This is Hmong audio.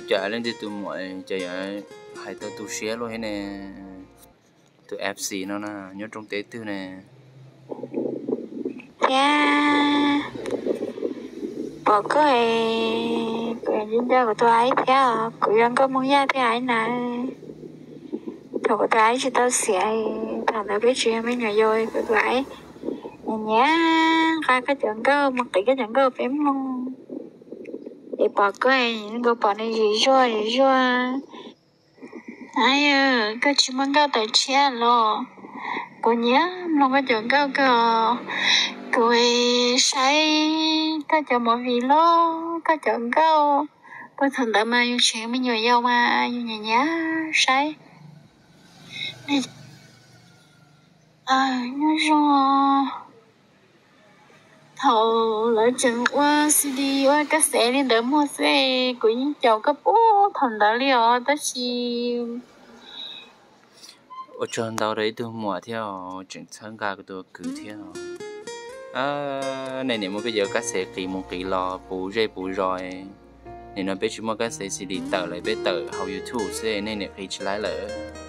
Cas leej twg tus muam ces yuav hais tau tu siab luaj thiab ne. Tus F C no na nyob roob teb twg ne? Thiab pom koj, kuv nco nco kuv tus aib thiab, kuv zoo nkauj Hmoob Yaj thiab aib na. Thaum kuv tus aib tsis tau xiam, thaum ntawd peb tsis yog me nyuam yaus, kuv tus aib nyiam nyiam nqa koj cov nkauj mus qiv koj cov nkauj peb mloog. Es pom koj, nkauj pom nws zim zuag zim zuag. Aib, koj tsis muaj nkauj tawm tshiab los? Kuv nyiam mloog koj cov nkauj kawg. Kuv saib koj cov movie los koj cov nkauj, puag thaum ntawd mas yus tseem me nyuam yaus mas yus nyiam nyiam saib. Nyob zoo. Thaum lawv tseem ua C D ua kab xev li ntawd muag xwb, kuv yeej caum koj puag thaum ntawd li os, tab sis ua tsaug ntau rau ib tug muam thiab os, tseem txhawb nqa kuv tus kwv thiab os. Nej niam muab peb cov kab xev qiv mus qiv los puv zej puv zos, nim no peb tsis muaj kab xev C D tawm lawm, peb tawm hauv YouTube xwb, nej niam qiv tsis laib lawm.